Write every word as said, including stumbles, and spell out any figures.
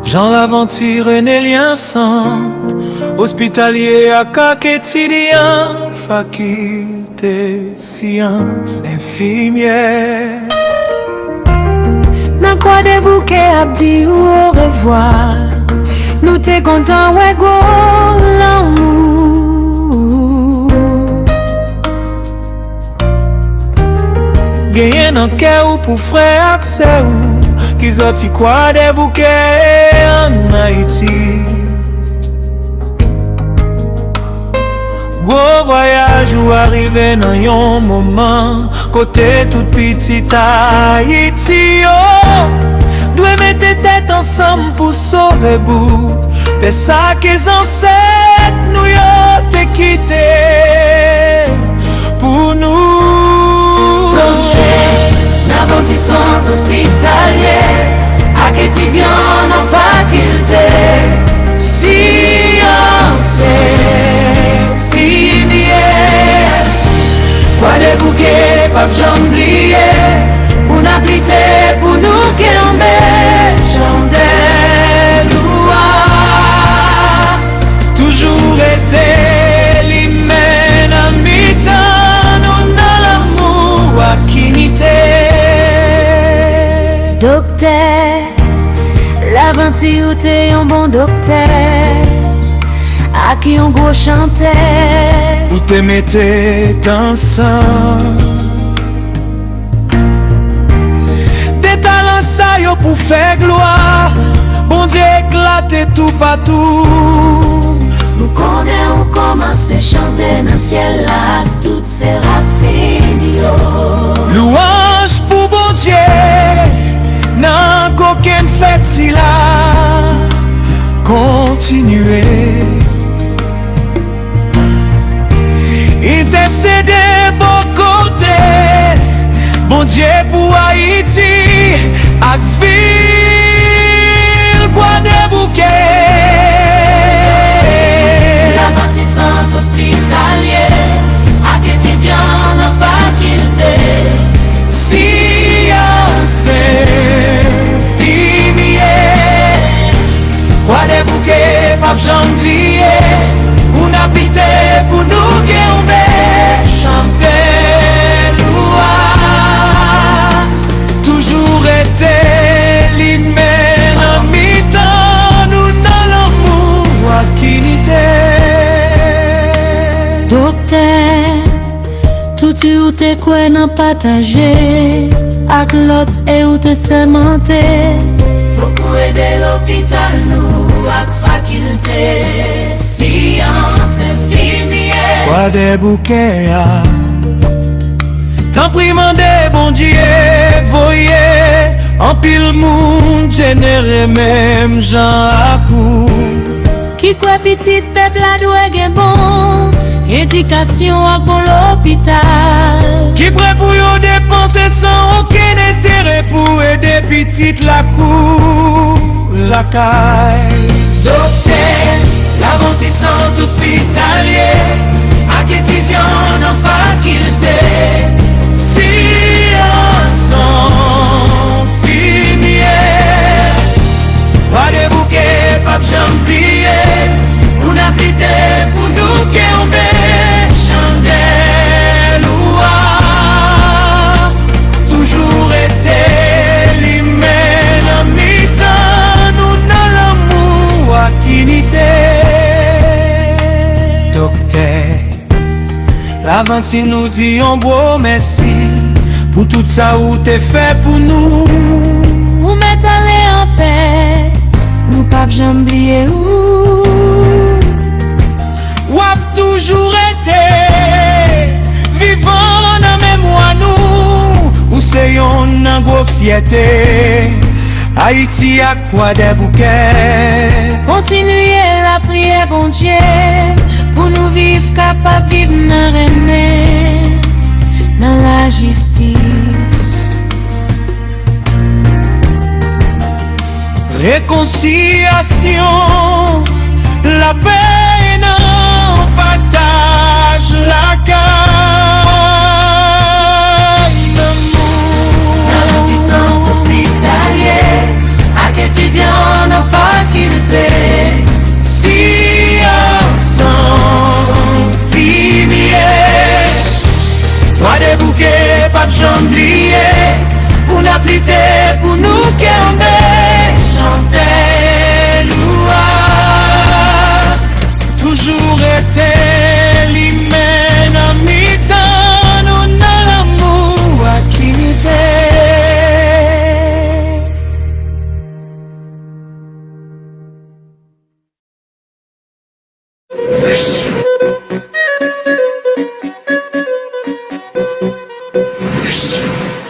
Jean Laventy, Renélien Sant, ospitalye ak, ak etidyan fakilte syans enfimyè. Nan Kwadèboukè ap di ou orevwa. Nou te kontan wè gwo lanmou. Genyen nan kè ou pou frè ak sè ou ki sòti Kwadèboukè ann Ayiti. Gwo vwayaj ou a rive nan yon moman kote tout pitit Ayiti yo dwe mete tèt ansanm pou sove bout tè sa ke zansèt nou yo te kite pou nou. Doktè, Laventy Sant ospitalye ak etidyan nan fakilte syans enfimyè. Kwadèboukè p ap janm bliye, pou n ap lite, pou nou kenbe chandèl ou a. Toujou rete limen nan mitan nou, nan lanmou ak inite. Doktè, Laventy, ou te yon bon doktè ak yon gwo chantè. Ou te mete tèt ansanm. De talan sa yo pou fè glwa Bondye eklate toupatou. Nou konnen ou kòmanse chante nan syèl la ak tout serafin yo. Lwanj pou Bondye nan kokenn fèt sila. Kontinye entèsede bò kote Bondye pou Ayiti ak vil Kwadèboukè. Laventy Sant ospitalye ak etidyan nan fakilte syans enfimyè. Kwadèboukè p ap janm bliye, pou n ap lite, pou nou kenbe chandèl ou a. Toujou rete limen nan mitan nou, nan lanmou ak inite. Doktè, touti ou te kwè nan pataje ak lòt e ou te sèmante. Fòk ou ede lopital nou ak fakilte syans enfimyè. Kwadèboukè a, tanpri mande Bondye voye anpil moun jenere menm jan ak ou. Ki kwè pitit pèp la dwe gen bon edikasyon ak bon lopital. Ki prè pou yo depanse san okenn enterè pou ede pitit lakou lakay. Doktè, Laventy Sant ospitalye ak etidyan nan fakilte syans enfimyè. Kwadèboukè p ap janm bliye, pou n ap lite, pou nou kenbe chandèl ou a. Toujou rete limen nan mitan nou, nan lanmou ak inite. Doktè Laventy, nou di yon gwo mèsi pou tout sa ou te fè pou nou. Ou mèt ale anpè, nou p ap janm bliye ou. W ap toujou rete vivan nan memwa nou. Ou se yonn nan gwo fyète Ayiti ak Kwadèboukè. Kontinye lapriyè Bondye pou nou viv, kapab viv nan renmen, nan lajistis. Rekonsilyasyon, lapè nan pataj lakay lanmou. Nan ti sant ospitalye ak etidyan nan fak Li te